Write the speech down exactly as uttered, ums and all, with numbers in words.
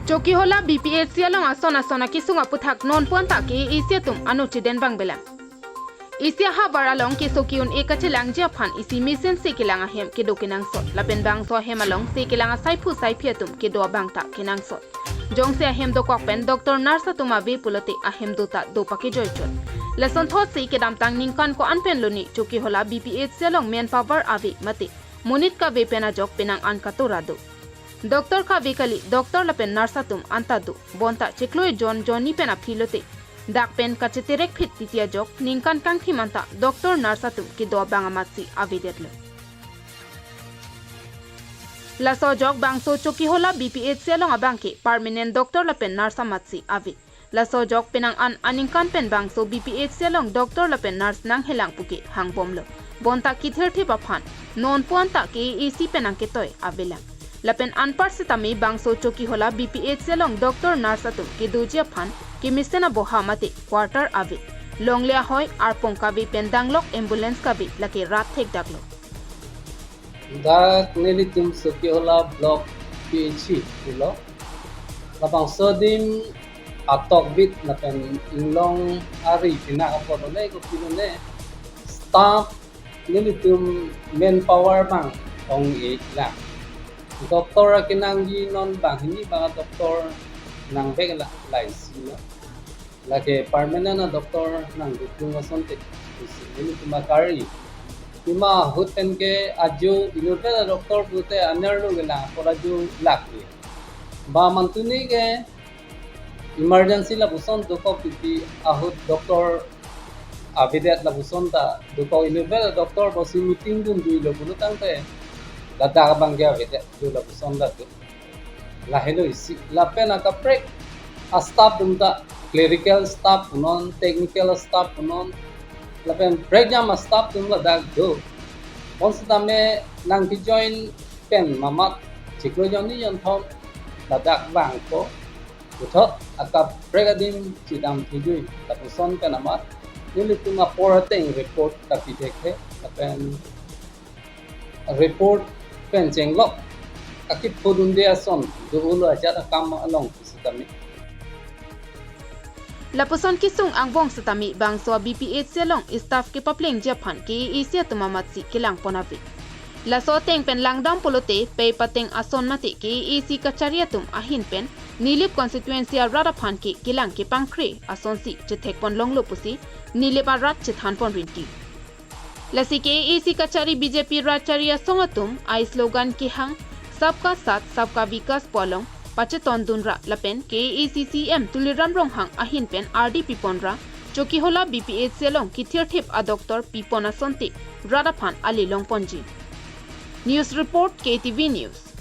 Chokihola B P H C along ason ason akesung aputhak non puan ta K A A C atum ano chiden bang belang. Isi ahavar along keso ke-un-e kachelangji aphan isi mesen se kelang ahem kedo kenangsot. Lapen bangso ahem along se kelang asaiphu saiphi atum kedo abang ta kenangsot. Jongsi ahem dokok pen doctor nurse atum ave pulote ahem do ta do pakejoi chot. Lason thotsi kedamtang ningkan ko-an pen loni Chokihola B P H C along manpower ave mate monit kave pen ajok penang an katora do. Doctor kave kali, doctor lapen nurse atum anta do. Bonta chiklo ejon jonni pen aphi lote dak pen kacheterek phit titi ajok ningkan kangthim anta doctor nurse atum kedo abang amatsi avedetlo. Laso ajok bangso Chokihola B P H C along abang ke permanent doctor lapen nurse amatsi ave. Laso ajok penang an aningkan pen bangso B P H C along doctor lapen nurse nanghelang puke hangbomlo. Bonta kithirthip aphan non puan ta K A A C pen nangketoi avelang. Lapen anpar sitame bangso Chokihola B P H C along doctor nurse atum kedoji aphan kemesen aboha mate quarter ave. Longle ahoi arpong kave pen danglok ambulance kave lake rat thekdaklo. Dak nelitum Chokihola Block P H C pulo. Labangso adim atokbit lapen inglong ari pinak apot ole kopilone staff nelitum manpower bang ong-e lang. Doctor akenangji non banghini bang doctor nangvek la laisi lo. Lake permanent a doctor nangduklung asonte isi nelitum akari. Pima ahut pen ke ajo inutvet a doctor pute anerlo kelang apot ajo lake. Ba mantuni ke emergency lapuson dokok titi ahut doctor avedet lapuson ta dokok inutvet a doctor pusi meeting dunduilo pulo tangte ladak abang ke avedet do lapuson ta do. Lahelo isi. Lapen akaprek a staff atum ta clerical staff punon, technical staff punon, lapen prekjam a staff atum ladak do. Bonsitame nangkejoin pen mamat chiklo jonni jonthom ladak vangpo. Puthot akaprek adim chidam thujui lapuson pen amat nelitum apor ateng report kapi thekthe lapen report pen chenglok akepho dunde ason do-olo ajat akam along sitame. Lapuson kesung angbong sitame bangso a B P H C along staff kepaplengji aphan K A A C atum amatsi kelangpon ave. Laso ateng pen langdam pulote pei pateng ason mate K A A C kachari atum ahin pen Nilip constituency arat aphan ke kelang kepangkre asonsi chethekpon longlo pusi Nilip arat chethanpon rinti. Lasi K A A C kachari B J P rat chari asong atum a slogan kehang Sabka Saath Sabka Vikas pu along pachetondun ra lapen K A A C C E M Tuliram Ronghang ahin pen ardi pipon ra Chokihola B P H C along kithirthip a doctor pipon asonte rat aphan ale longponji. News report, K T V News.